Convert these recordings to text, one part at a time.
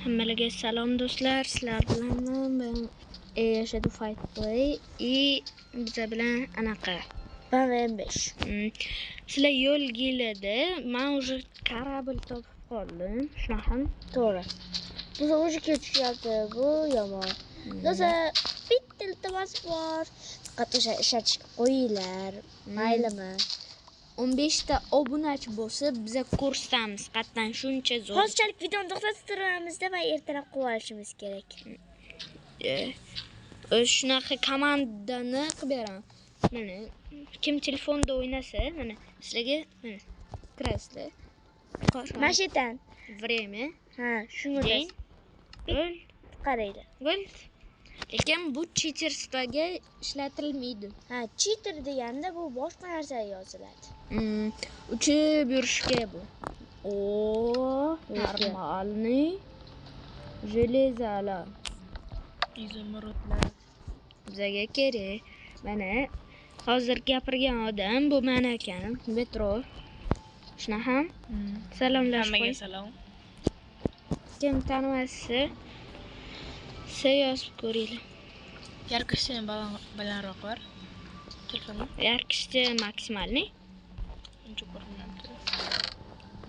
Hammalarga salom do'stlar, sizlar bilan ben Shadow Fight Play и biza bilan anaqa BMW M5. Sizlar yo'l keladi, men уже корабль topib qoldim. Shunaqa. To'g'ri. Biz уже kechyapti, bu yomon. Do'stlar, bitta iltimos bor. Faqat o'sha ishlatishga qo'yinglar. Maylimi? 15 ta obunachi bo'lsa, biza ko'rsatamiz qatdan shuncha zo'r. Hozirchalik videoni to'xtatib turamizda va ertalab qilib olishimiz kerak. O'zi shunaqa komandani qilib beraman. Mana kim telefonda o'ynasa, mana sizlarga mana kirasizlar. Mana shu yerdan. Время. Ha, shunga День. Gol. qaranglar. Gol. Lekin bu cheaterlarga ishlatilmaydi. Ha, cheater deganda bu boshqa narsa yoziladi. Uchib yurishga bu. O, нормальный. Железо. Izumrudlar. Bizga kerak. Mana hozir gapirgan odam bu men ekan, metro. Shunaqa ham salomlashib Hammaga qo'y. salom. Kim tanimasa, siz yozib ko'ringlar. Яркости balandroq bor. Telefonni Яркости максимальный. uncha ko'rinmayapti.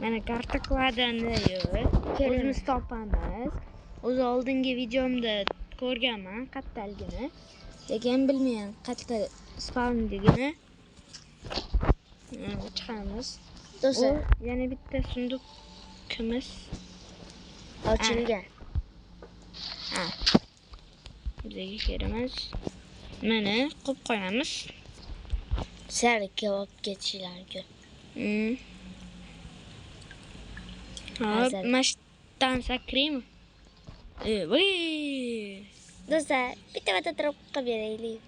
Mana karta kladani yo'q. O'zimiz topamiz. O'zi oldingi videomda ko'rganman qayerdaligini. Lekin bilmayman qayerda spawnligini. Chiqamiz. Do'stlar, O, yana bitta sunduq kimiz. ochilgan. Ha. Bizga kerak emas. Mana qo'yib qo'yamiz. Sal kebab ketishlar mumkin. Hop, Hazır. mana shu yerdan sakraymi? Voy! Do'stlar, bitta water drop qilib beraylik.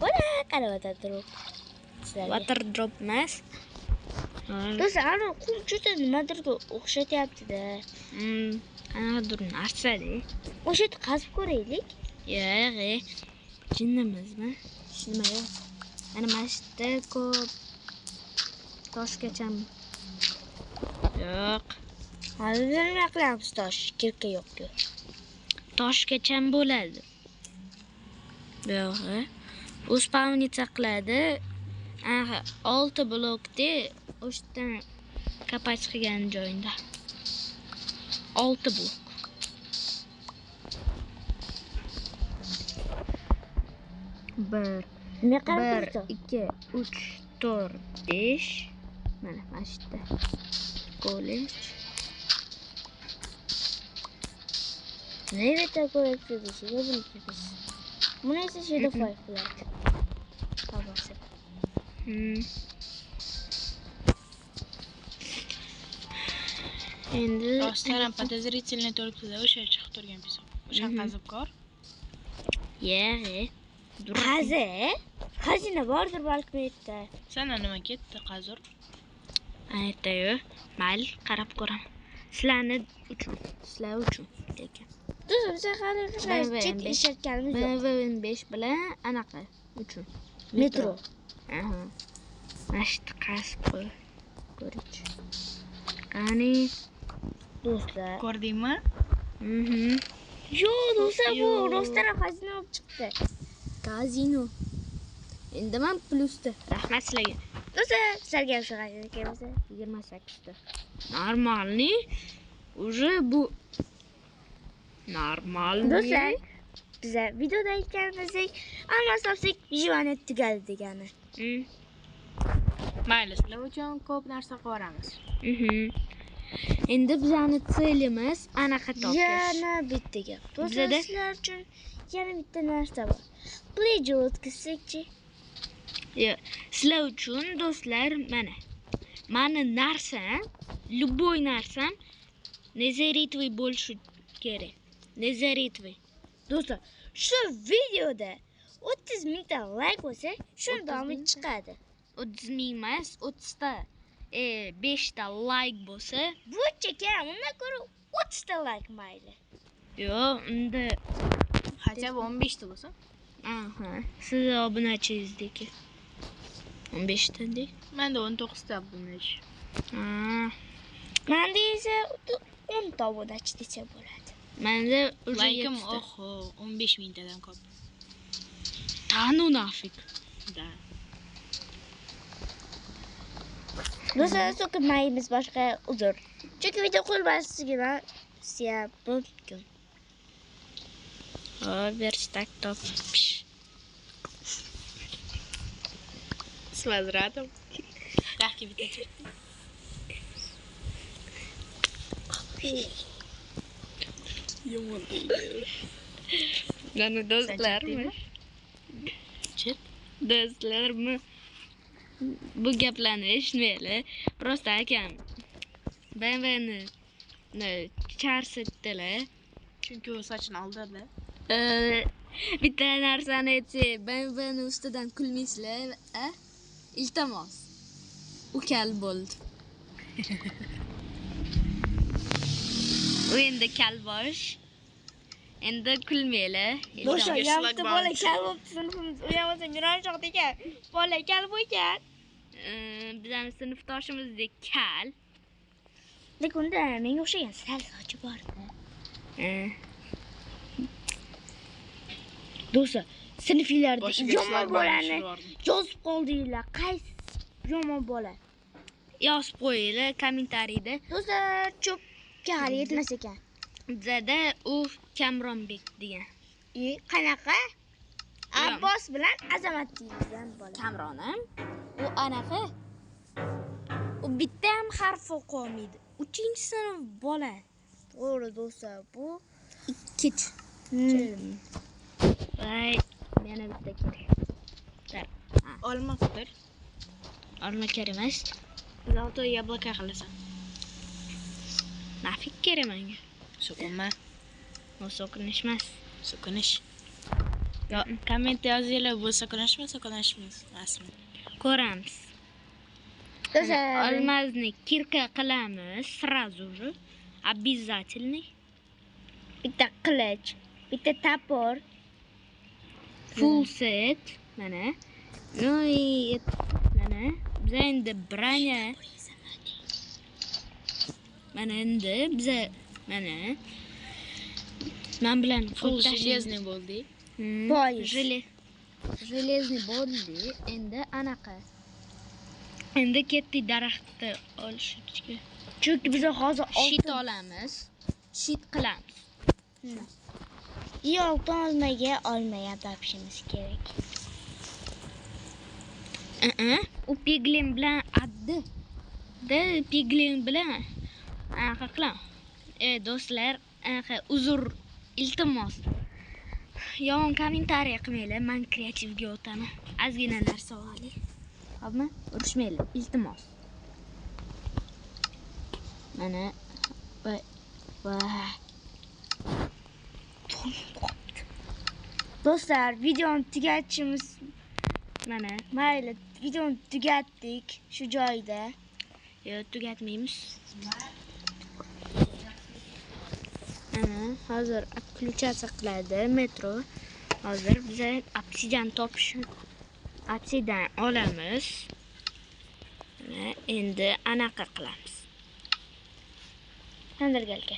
Mana qara water drop. Sizlarga. Water drop emas. Do'stlar, ana qum juda nimadirga o'xshatyapti-da. Qanaqadir narsa-da. O'sha yerda qazib ko'raylik. Yo'q, jinnimizmi? Nima yo'q. Mana mana shu yerda ko'p toshgacha. Yo'q. Hozir biz nima qilamiz tosh? Kirka yo'q-ku. Toshgacha bo'ladi. Yo'q. U spawnitsa qiladi. Aha, 6 blokda o'sha yerdan kapach qilgan joyida. 6 blok. Bir, Nima qarab 1, turibsan? 2, 3, 4, 5. Mana shu yerda. Kollej. Nima ko'ryapsiz deshiga bilmaymiz. Buni esa Shadow Fight qiladi. Tobasi. Endi Rostdan ham podozrительный turibdi-da, o'sha chiqib turgan pesok. O'sha qazib ko'r. Yo'q. Qazi? Xazina bordir balkim u yerda. Sana nima ketdi qazur? Aytdi-yu, mayli qarab ko'raman. Sizlarni uchun, sizlar uchun lekin. Do'stlar, biz hali BMW chet M5. ishlatganimiz yo'q. BMW M5 bilan anaqa uchun. Metro. Aha. Mana shu yerda qazib qo'y. Ko'rich. Qani? Do'stlar. Ko'rdingmi? Yo'q, do'stlar, bu Yo'q. rostdan ham xazina olib chiqdi. Kazino. Endi men plyusda. Rahmat sizlarga. Do'stlar, sizlarga ham shu xazina kerak bo'lsa. 28 ta. Нормальный. Уже bu нормальный. Do'stlar, biza videoda aytganimizdek, almas topsak, jivani tugadi degani. Mayli, sizlar uchun ko'p narsa qilib yuboramiz. Endi bizani целimiz anaqa topish. Yana bitta gap. Do'stlar, Bizada- sizlar uchun yana bitta narsa bor. Playjo o'tkazsakchi? Yo'q, sizlar uchun do'stlar, mana. Mani narsam, любой narsam незеритовый bo'lishi kerak. Незеритовый. Do'stlar, shu videoda 30 mingta like bo'lsa, shuni 30 davomi mingta? chiqadi. 30 ming emas, 30 ta 5 ta like bo'lsa, Buncha kam, undan ko'ra 30 ta like mayli. yo'q, unda Хотя бы 15 ta bo'lsa. aha, siz obunachingizniki. 15 ta de. Menda 19 ta obunachi. Ha, Menda esa 10 ta obunachi desa bo'ladi. Menda уже Laykim 7 ta. Oho, 15 mingtadan ko'p. Да ну нафиг. Да. Do'stlar, so'kinmaymiz boshqa uzr. Chunki video qo'yilmasligi mumkin. O, верстак toppish. С возвратом. Daraxtga bitta. Yomon. Mana do'stlarmi? Chet. Do'stlarmi? Bu gaplarni eshitmanglar. Просто akam BMWni charsitdilar. Chunki u sochini oldirdi. Bitta narsani aytsak, BMWni ustidan kulmaysizlar, a? Iltimos. U kal bo'ldi. U endi kalbosh. Endi kulmanglar. Do'stlar, Iltimos. yana bitta bola kal bo'libdi sinfimiz. U ham bo'lsa Mironchoq degan bola kal bo'lgan. Bizani sinfdoshimizdek kal. Lekin unda menga o'xshagan sal sochi bor-da. Do'stlar, sinfinglarda Boshiga yomon shlagbaum bolani tushirib yubordim. yozib qoldinglar. Qaysi yomon bola? Yozib qo'yinglar kommentariyda. Do'stlar, cho'pga hali yetmas ekan. Bizada u Kamronbek degan. Qanaqa? Abbos bilan Azamat degan bola. Kamronim u anaqa. U bitta ham harf o'qolmaydi. 3-sinf bola. To'g'ri do'stlar, bu 2. Voy, yana bitta kerak. Olma qidir. Olma kerak emas. Золотое яблоко qilasan. Нафиг kerak menga. So'kinma. U so'kinish emas. So'kinish. Yo, kommentda yozinglar, bu so'kinishmi, so'kinishmi? Emasmi? Ko'ramiz. Do'stlar, Olmazni кирка qilamiz сразу же. Обязательный. Bitta qilich, bitta топор, Full set mana. Ну и mana biza endi броня. Mana endi biza mana man bilan Full qo'l железный bo'ldi. Poyezd. Железный bo'ldi. Endi anaqa. Endi ketdik daraxtni olishga. Chunki biz hozir Щит oltin olamiz. Щит qilamiz. Yi oltin olmaga olma ham topishimiz kerak. U piglin bilan addi. Da piglin bilan anaqa qilaman. Do'stlar, anaqa uzr, iltimos. Yomon kommentariy qilmanglar, men kreativga o'taman. Ozgina narsa olay. Xo'pmi? Urushmanglar, iltimos. Mana va Do'stlar, videoni tugatishimiz mana mayli, videoni tugatdik shu joyda. Yo, tugatmaymiz. Mana hozir отключаться qiladi metro. Hozir biza obsidian topish obsidian olamiz. Mana endi anaqa qilamiz. Tandirgalka.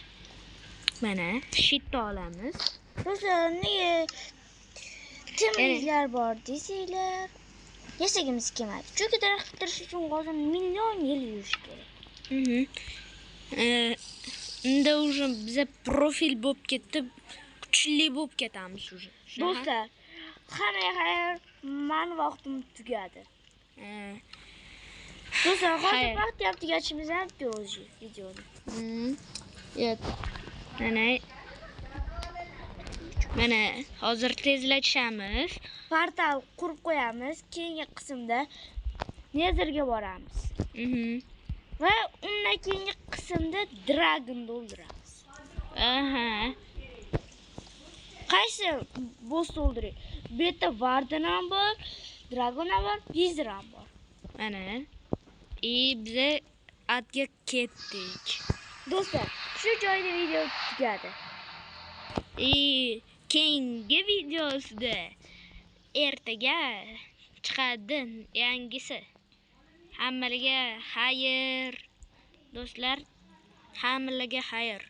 Mana щит olamiz. Do'stlar, nega timliklar bor desanglar, yasagimiz kelmadi. Chunki daraxt bitirish uchun hozir million yil yurish kerak. Unda уже biza profil bo'lib ketdi, kuchli bo'lib ketamiz уже. Do'stlar, hammaga xayr, mani vaqtim tugadi. Do'stlar, hozir Xayr. vaqt ham tugatishimiz ham o'zi videoni. Yo'q. Mana mana hozir tezlatishamiz. Portal qurib qo'yamiz. Keyingi qismda Netherga boramiz. Va undan keyingi qismda Dragon o'ldiramiz. Aha. Qaysi boss o'ldiray? Bu yerda Warden ham bor, Dragon ham bor, Wizard ham bor. Mana. И biza adga ketdik. Do'stlar, shu joyda video tugadi. И keyingi videosida ertaga chiqadi yangisi. Hammalarga xayr. Do'stlar, hammalarga xayr.